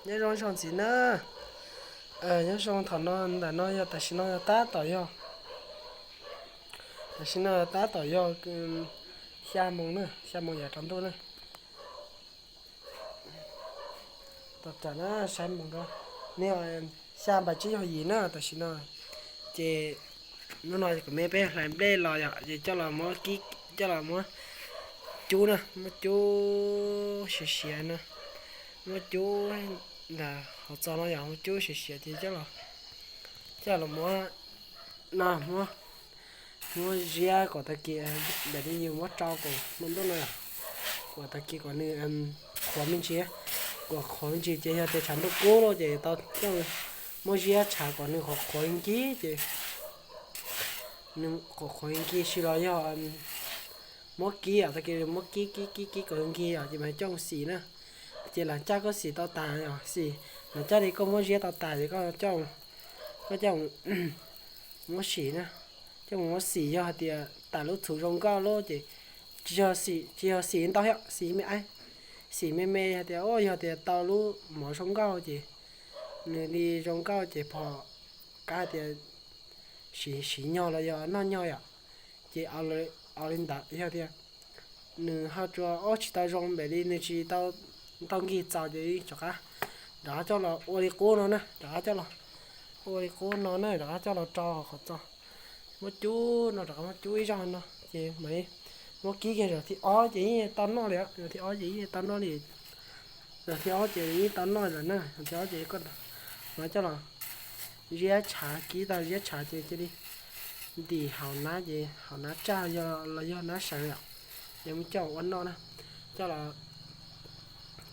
Nyob zoo ib zaug ntxiv na. Nyob zoo, thaum no ntawm no yog tam sim no yog tab tom yog, tam sim no tab tom yog xya moos na, xya moos yav rau ntuj na. Tom ram na, saib moos rau, nws xya npais tsib caug yim na tam sim no. Ces hnub no kuv me peb hlais nplej los yom, ces coj los muab kib, coj los muab cub na, muab cub siav siav no, muab cub ntawm hauv txog no yog muab cub siav siav ces coj los, coj los muab no, muab, muab ziab kom tag kis, ntawm li yus muab rau kom hmo ntuj no yom, kom tag kis kom nws qhuav me ntsis, kom qhuav me ntsis ces yog tias tshav ntuj kub lawm ces tau coj muab ziab tshav kom nws qhuav qhuav nkig ces, nws qhuav qhuav nkig si los yog muab kib yom, tag kis muab kib kib kib kib kom nkig yom ces mam coj mus xim na. Ces lam caj koj xim tau tas yom, xim, lam caj li koj muab ziab tau tas ces koj, koj coj mus muab xim na. Coj mus muab xim yog hais tias tas lub txhuv zoo nkauj lawm ces tsis yog xim ntau thiab, xim me me, xim me me hais tias, yog tias tau lub mov zoo nkauj ces nws li zoo nkauj ces pom qab hais tias siv, siv nyog los yog noj nyog yom. Ces ua li ntawd yog tias nws ho tsuas ua tsis tau zoo npaum li nws tsis tau nkig txaus ces rov qab, rov qab coj los ua li qub no na, rov qab coj los ua li qub no na, rov qab coj los rau qhov txos. Muab cub no, rov qab muab cub ib zaug no ces mam muab kib kiag zaum thib ob ces yeej tau noj li, zaum thib ob ces yeej tau noj li. Zaum thib ob ces yeej tau noj lawm na, zaum thib ob ces koj mam coj los ziab tshav, kib tau ziab tshav ces cia li ntim hauv nab ces hauv nab tsaj los yog nab sawv yom, ces muab coj ua noj na. Coj los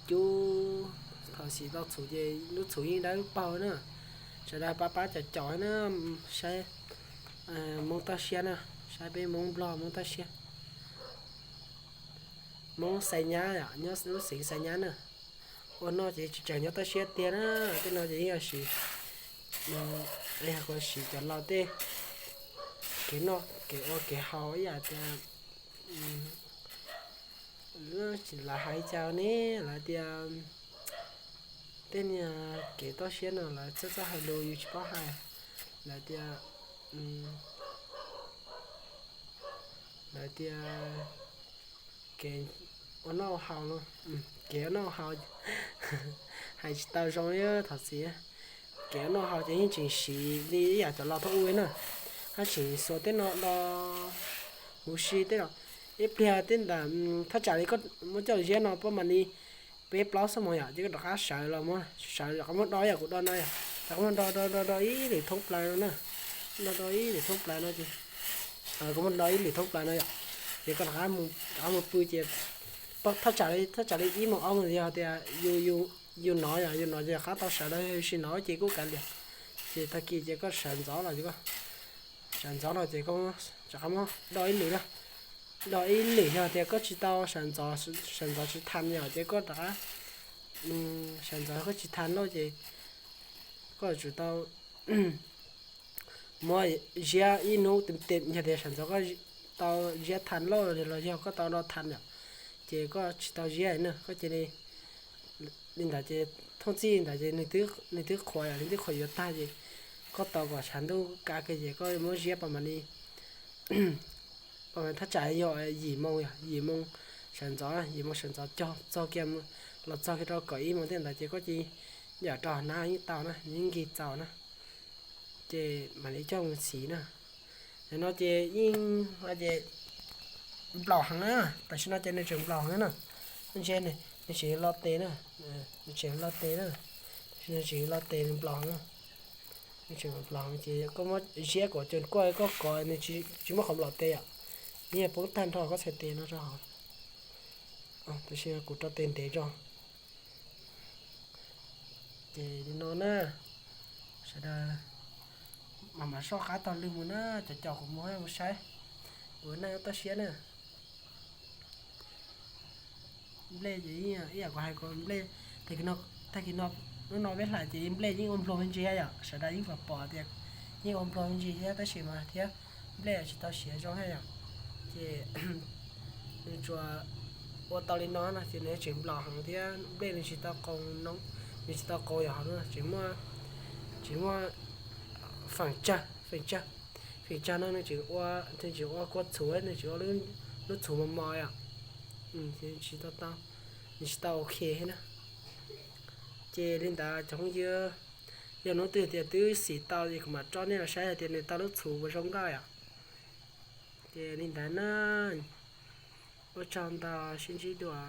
cub, thaum xim tau txhuv ces lub txhuv yeej dawb paug na. Sawv daws pab pab caum caum na, saib Hmoob toj siab na, saib peb Hmoob Nplog Hmoob toj siab, Hmoob Xais Nyab yom, nyob lub xeev Xais Nyab na. Ua noj ces tsis tseem nyob toj siab tiag na, tej no ces yeej yog siv, yog siv cov laus tej kev noj kev ua kev haus ib yam tias, tsis, lawv hais cas ne, lawv tias tej niag kev toj siab no lawv txawj txawj hais lus yus tsis paub hais, lawv tias, lawv tias kev ua noj haus no, kev ua noj haus, hais tsis tau zoo li thov txim. Kev ua noj haus ces yeej tseem siv li ib yam cov laus thaum ub na, haj tseem xuas tej no do huv si tej no. Ib pliag tej ntawd thaj tsam li koj muab coj los ziab no pab mam li peb plaub xuab moos yom, ces koj rov qab sawv los muab, sawv rov qab muab do ib yam kuv do no yom, rov qab muab do do do do ib lwm thoob plaws no na, do do ib lwm thoob plaws no ces, koj muab do ib lwm thoob plaws no yom, ces koj rov qab, rov qab mus pw ces thaj tsam li, thaj tsam li ib moos ob moos yog tias yus, yus nov yom, yus nov ces rov qab tau sawv los, yog yus tsis nov ces kuj kav liam. Ces tag kis ces koj sawv ntxov los, sawv ntxov los ces koj rov qab muab do ib lwm na, do ib lwm yog tias koj tsis tau sawv ntxov, sawv ntxov tsis tha yom, ces koj rov qab, sawv ntxov koj tsis tha lawm ces koj tsum tau muab ziab ib hnub tes tes, yog tias sawv ntxov koj tau ziab tha lawm los yog koj tau do tha yom, ces koj tsis tau ziab na, koj cia li, li ntawd ces thooj txij ntawd ces nws twb qhuav yom, nws twb qhuav yuav tag ces koj tos kom tshav ntuj kav kiag ces koj muab ziab pab mam li, pab mam thaj tsam yog yim moo yom, yim moo sawv ntxov, yim moo sawv ntxov cog txog kiag, los txog kiag rau kaum ib moos tej ntawd ces koj cia li yam rau nab yeej tau na, nws yeej nkig txaus na, ces mam li coj mus txhiv na. Nim no ces yeej ces nplaum heev na, tam sim no ces nws tseem nplaum heev na. Ntshe nws tseem lo tes na, nws tseem lo tes na, tam sim no tseem lo tes nws nplaum heev na. Nws tseem nplaum heev ces koj muab ziab kom cov kuaj koj kov nws tsis muaj qhov nplaum tes yom, nws yeej poob tag nrho koj txhais tes no rau hauv. Tam sim no kuv rau tes ntev tso. Ces li no na, sawv daws mam mam soj qab taug lw mus na, cov caum kuv mus mus saib, kuv naj toj siab na. Nplej ces ib yam kuv hais kom nplej, tag kis no, lub no peb hlais ces nplej yeej ua npluag me ntsis thiab yom, sawv daws yeej pom pom tias yeej ua npluag me ntsis thiab tab sis mas thiab nplej tsis tau siav zoo thiab yom. Ces nws tsuas ua tau li no no ces nws tseem nplaum heev thiab nplej nws tsis tau qoo no, Nws tsis tau qau yog hov, tsis muaj, tsis muaj feem tsawg, feem tsawg, feem tsawg no nws tseem ua, nws tseem ua kua txhuv, nws tseem ua lub txhuv mos mos yom. Tsis tau, nws tsis tau ok thiab na. Ces li ntawd cov phooj ywg, yog hnub twg tias twb xim tau ces kuv mam tso nej los saib hais tias nws tau lub txhuv puas zoo nkauj yom. Ces li ntawd na, ua tsaug ntau, sib ntsib dua.